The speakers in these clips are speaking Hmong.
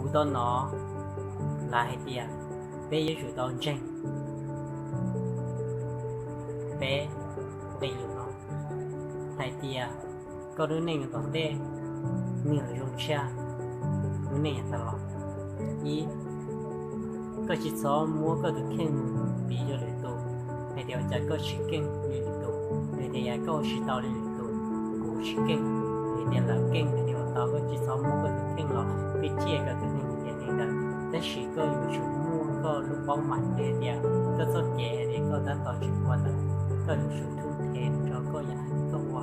Kuv tau hnov lawv hais tias peb yuav tsum tau ntseeg peb nqe lus no hais tias koj lub neej tom ntej nws zoo tshaj lub neej yav tas los. Ib, koj tsis txhob muab koj tus kheej mus piv rau lwm tus, hais tias ua cas koj tsis keej li lwm tus, hais tias yog koj ua tsis tau li lwm tus, kuv tsis keej, hais tias lawv keej, hais tias ua tau. Koj tsis txhob muab koj tus kheej los pib thiaj koj tus neeg tias li ntawd, tab sis koj yuav tsum muaj koj lub paub mam hais tias koj txoj kev hais tias koj tab tom tsis ua ntawd, koj yuav tsum thub them rau koj yam hais tias koj ua,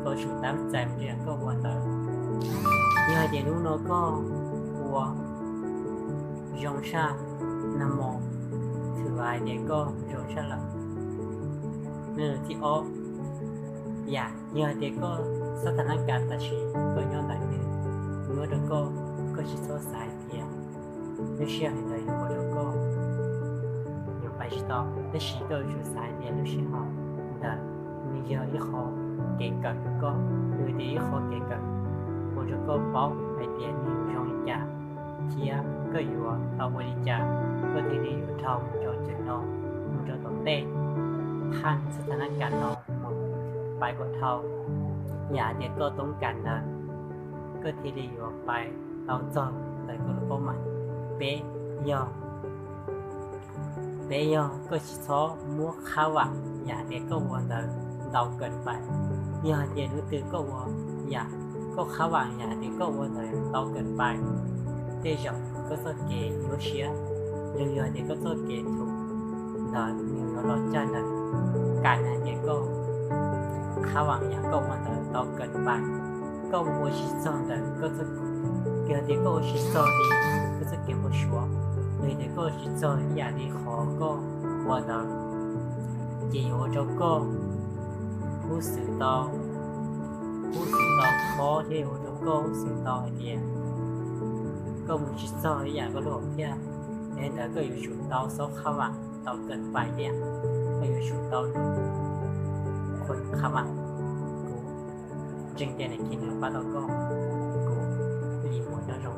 koj yuav tsum tab txais rau yam koj ua ntawd. Yog hais tias hnub no koj ua zoo tshaj nag hmo, thwm hais tias koj zoo tshaj lawm. Nqe lus thib ob, yam yog hais tias koj xab thas nab kas tam sim koj nyob ntawm nws, nws muab rau koj, koj tsis txhob xav hais tias lub sij hawm ntawd yuav ua rau koj yuav pais tsis tau, tab sis koj yuav tsum xav hais tias lub sij hawm ntawd nws yog ib qho kev kawm rau koj, nws tias ib qho kev kawm ua rau koj paub hais tias nws zoo li cas thiab koj yuav tau ua li cas koj thiaj li yuav dhau mus rau ceg no, mus rau tom ntej, haj xab thas nab kas no mus pais kom dhau yam hais tias koj toob kas ntawd, koj thiaj li yuav pais tau txog ntawm koj lub paub mam. Peb yog, peb yog koj tsis txhob muab khab vam yam hais tias koj ua ntawd ntau kees pais. Yog hais tias hnub twg koj ua yam, koj khab vam yam hais tias koj ua ntawd ntau kees pais, tej zaum koj txoj kev nyuaj siab, los yog hais tias koj txoj kev thum ntawd nws yuav los cag ntawm kas hais tias koj khab vam yam koj ua ntawd ntau kees pais, koj ua tsis txog ntawm koj txoj, yog tias koj ua tsis txog li koj txoj kev npau suav, los yog tias koj ua tsis txog ib yam li qhov koj ua ntawd, ces yuav ua rau koj hub xwm tau, hub xwm tau khob thiab yuav ua rau koj hub xwm tau hais tias koj mus tsis txog ib yam koj lub hom phiaj. Yog li ntawd koj yuav tsum tau xob khab vam tau kees pais thiab koj yuav tsum tau lus khab vam. Kuv ntseeg tias nws pab tau koj. Kuv Lis Muas, nyob zoo.